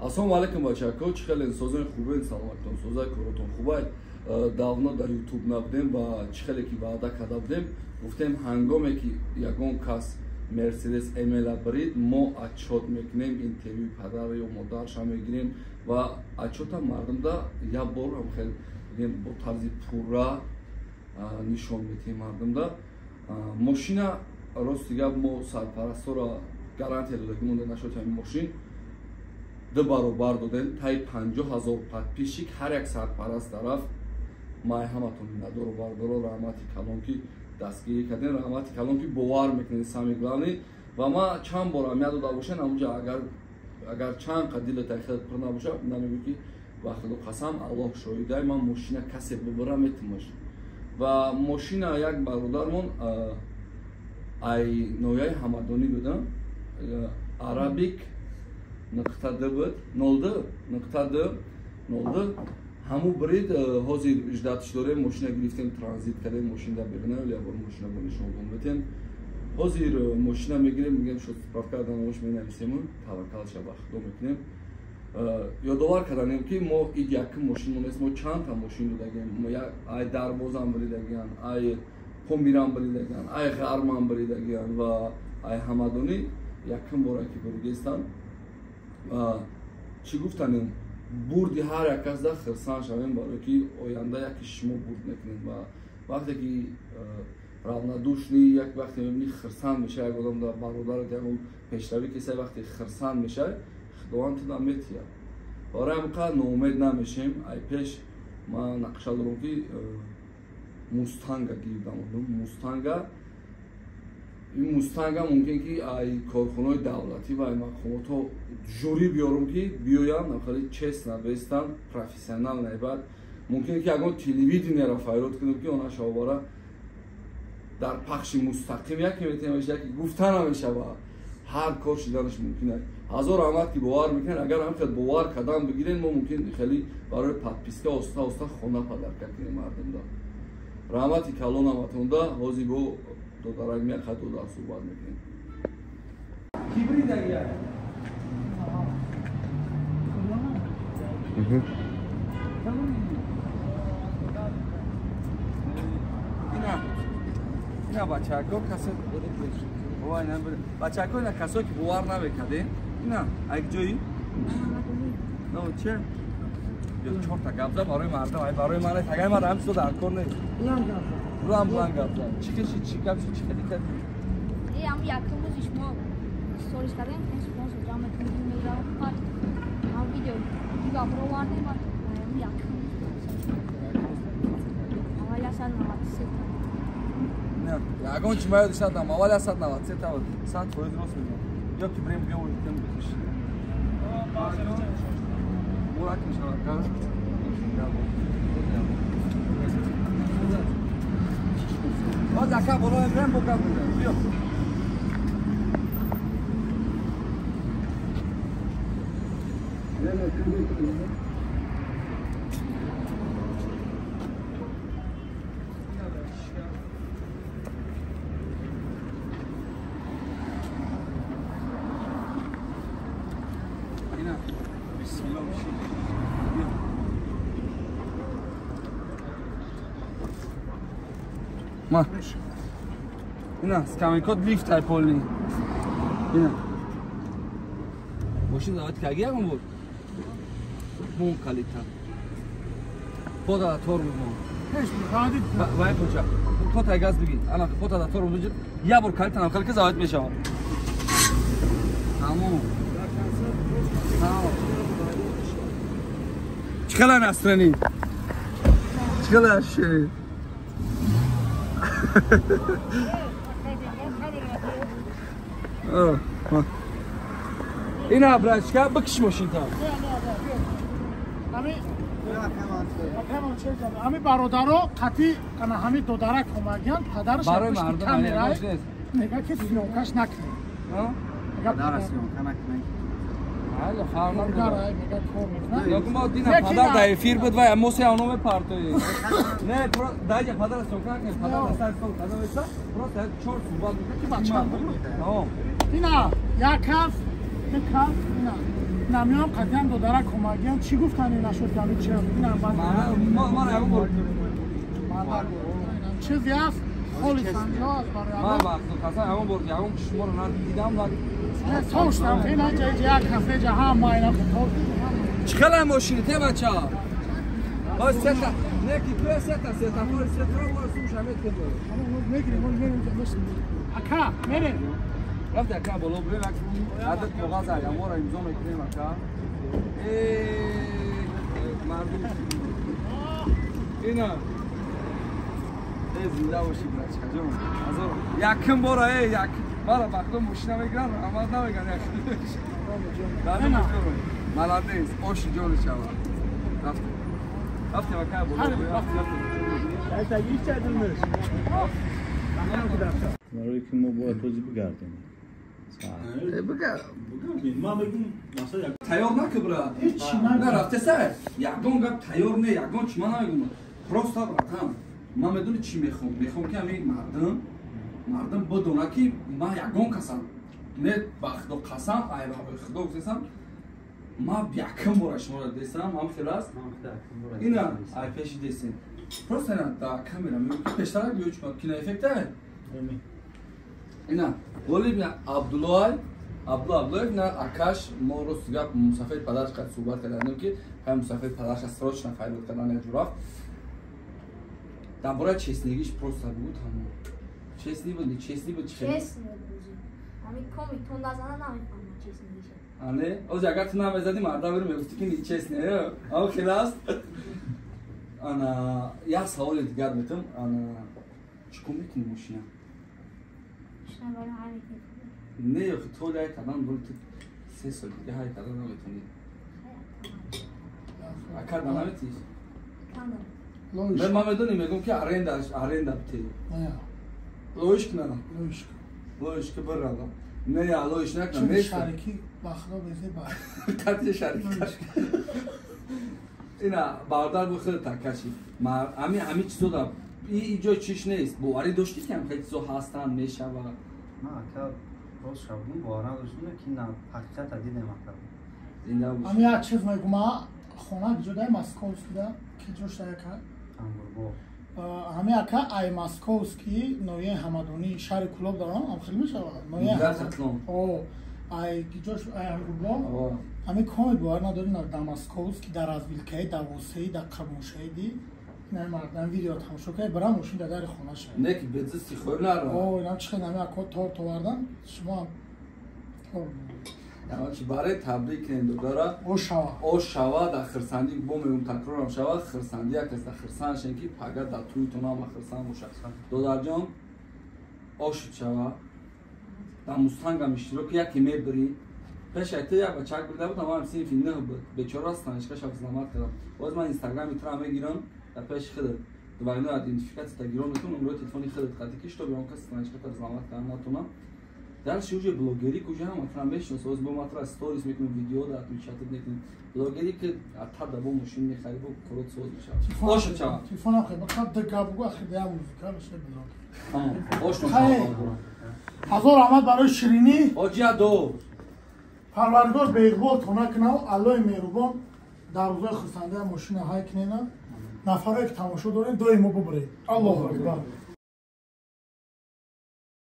Ассалому алайкум бачако, чӣ хеле созои хубен, саломатон, созаи коротон хубай. Давно дар YouTube набудем ва чӣ хеле ки ваъда карда будем, гуфтем ҳангоме ки ягон кас Mercedes ML брид, мо отчёт мекунем, интервюи падар ё модарша мегирем ва отчёта мардумда як бор ҳам хел бо тарзи пурра нишон метиҳем мардумда. Мошина рости гап мо сарпарастора гарантия додагӣ монда нашуд ҳамин мошин ду баробар додем, таи 50,000 подписчик ҳар як сарпараст тараф. Май ҳаматон миннатдору бардоро, раҳмати калон ки дастгирӣ кардем, раҳмати калон ки бовар мекунед, самый главный. Ва ма чанд бор аҳамият дода бошен, ҳамунҷа агар чанд қад дилата хел пур набошад, намегӯ ки ба худо қасам, Аллоҳ шоҳидай, ман мошина касе бибара метимаш. Ва мошина як бародармон ай нояи ҳамадонӣ будам, арабик нуқта д буд, нолд нуқта д нолд ҳаму брид. Ҳозир ждатш дорем, мошина гирифтем, транзит кардем, мошина берна, як бор мошина бо нишон метем. Ҳозир мошина мегирем, мегӯем шуд справка данош менависему, таваккалша ба худо мекунем. Ёдовар карданем ки мо ид якум мошин монест, мо чандта мошин додагем, ай дарвозам бридагиан, ай помирам бридагиан, ай ғармам бридагиан ва ай ҳамадонӣ якум бора ки буридестан. Чӣ гуфтанем, бурди ҳар як кас да хирсан шавем, барое ки оянда яке шумо бурд мекунед. Ва вақте ки равнодушни, як вақте мебинӣ хирсан мешавад як одам да бародарат ягон пешравӣ кеса, вақте хирсан мешавад, худованд туда метиҳад. Барои ҳамин қадр ноумед намешем. Ай пеш ман нақша дорам ки мустанга гирдам. Мустанга, ин мустанга мумкин ки ай корхонаҳои давлатӣ ва ай мақомотҳо журӣ биёрам ки биёянд, хеле честно бестанд, профессионал наибад. Мумкин ки ягон телевидениеро файрод кунем ки она шавбара дар пахши мустақим яке метавонад, яке гуфта намешавад, ҳар кор шиданаш мумкин аст. Ҳазор раҳмат ки бовар мекунед. Агар ҳам хел бовар кардан бигиред, мо мумкин хеле барои подписка оста оста хона падарка кунем мардумда. Раҳмати калон ҳаматонда. Ҳозир бо додарак меяхад додар суҳбат мекунем. Кибридагия. Ина бачако касе вай набуд. Бачако ина касое ки бовар намекардем. Ина ай ҷои? На че? Ё чорта гап зад барои мардум, ай барои ман агар ман ҳам чизо дар кор нест. Булан булан гап зад. Чӣ каши, чӣ гап шуд, чӣ хеле кардӣ? Э, ам якум рӯзи шумо сторис кардем, спонсор ҷамъ мекунем, мегирам, баъд ам видео гига баровардем, баъд якум аввал 193 та. Не, ягон чӣ маёдиш надам, аввал 193 та буд. 100% рост мегӯям. Ё ки бирем биё кем бикиш. Мурак мешавад, ка? Боз ака боло мебирем, бо гап мезанем. Биё. Ина, бисмиллоҳ бишин. Биё. Ма. Ина, скамейкот лифт ай полни. Ина. Мошин завод каги ягон буд? Мон калита. Пода тормоз мон. Вай куча. Пота газ биги. Ана пота тормоз биги. Я бор калита нам калика завод мешавад. Тамом. Тамом. Чӣ хела настроени? Чӣ хела ощущение? Ина брачка, бикиш мошинта. Ами бародаро қати ана ҳами додарак омагиян, падараш барои мардум камера мега ки съёмкаш накунед. Падара съёмка накунед. Ҳало фарқ надорад. Мега кор мекунад. Ё мо дина падар дар эфир буд ва мо се оно мепартоем. Не, даҷа падара съёмка накунед, падар дар сари стол кадом еста, просто як чор суҳбат мекунад ки бача. Тамом. Ина як каф, ду каф, ина. Намиам қатъиан додарак омадиян. Чӣ гуфтани нашуд ки ҳамин чи чизе аст холи санҷо аст барои ман вақто қасам ягон бор ягон шуморо надидам. Тоштам ина як кафе ҷа ҳама ина чӣ хела мошини те бача? Боз сета неки ту сета сета фор сета бор сумша метем. Мегирем, мерем ака, мерем. Рафта ака боло бурем, адад коғаз аямора имзо мекунем ака. Мардум ина зинда бошӣ братчика ҷон. Азор якм бора як мара вақто мошина мегиран раҳмат намеган як. Молодец, оши ҷони шава. Рафтем. Рафтем ака боло. Барои ки мо бояд този бигардем. Тайёр наки брат. На рафтеса ягон гап тайёр не, ягон чи ман намегум. Просто братан, ман медони чӣ мехоҳам? Мехоҳам ки ҳамин мардум бидона ки ман ягон касам. Не ба худо қасам, ай ба худо гуфтесам. Ман якм бора шуморо десам, ҳам хел аст. Ина ай пеши десем. Просто ина да камера пештарак биё чӣ киноэффекта? Ина ғолиб Абдуллоев, Абдулла Абдуллоев на акаш мо рост гап мусафир падараш қад суҳбат кардем ки ҳай мусафир падараш срочно файдот кардан як ҷурафт. Дар бораи честнигиш просто буд ҳамон. Честни буд, нечестни буд, чӣ? Честни буд. Ҳамин коми тон назана намефаҳмам честнигиша. Ане, оз агар ту намезадӣ мардам веро мегуфтӣ ки нечестни, ав хел аст. Ана як саволи дигар метам, ана чӣ кор мекунӣ мошина? Не, охи то ҳай кардан бул ту 3 сол дига ҳай кардан наметонӣ. Акар наметиш? Ман медонӣ мегӯм ки аренда бите. Лоиш кунам. Лоиш ки бирава. Не, лоиш накунам. Шарики ба худо безе ба. Қати шарики. Ина бародар бу худ такаши. Ами чизо да и ҷой чиш нест. Боварӣ доштӣ ки ҳам хеле чизо ҳастанд, мешавад. Ман ака рост шавгум бовар надоштам ки на ҳақиқата дидем ака. Зинда бош. Ами як чиз мегӯм, хона киҷо дай Московский да, киҷо шуда яка? Ангурбоғ. Ҳами ака ай Московский ноҳияи Ҳамадонӣ шаҳри Кулоб даром, ам хеле мешавад. Ноҳияи Хатлон. О, ай киҷо ай Ангурбоғ. Ҳами комил бовар надорӣ дар Московский, дар Развилкаи, дар Восеи, дар Қабуншаиди. Ина мардам видео тамошо кард, бира мошин дар дари хона шавад. Не ки бедзисти хоҳ нара. О, инам чӣ хел ҳами ака торт овардан, шумо ҳам торт. Чи барои табрик кунем додара. О шава. О шава дар хирсандӣ бо мегум такрорам шава, хирсандӣ як кас дар хирсанд шен ки пага дар тӯйтон ҳама хирсанд бошад. Додарҷон, ошуд шава. Дар мустангам иштирок яке мебирӣ. Пеш ай ту як бачак бурда будам, ман синфи 9 буд. Бечора станишкаша взламат кардам. Боз ман инстаграми тура мегирам дар пеши худат. Двойной идентификация гиром мекунам, номерои телефони худат қати ки чтобы он кас страничката взламат кардан натонам. Дальше уже блогери куҷа ҳама тура мешиносад. Боз бо ма тура сторис мекунем, видео да отмечать мекунем. Блогери ки ата да бо мошин мехари, бо корот соз мешавад. Ошо чава. Телефонам хеле бақад дага бугу ахир да музыка мешавад блог. Тамом. Ошо чава. Ҳазор раҳмат барои ширинӣ. Оҷия до. Парвардигор беиқбол тона кунав, Аллоҳи меҳрубон дар рӯзои хурсандия мошина ҳай кунена. Нафарое ки тамошо дорем, доимо бубуред. Аллоҳу акбар.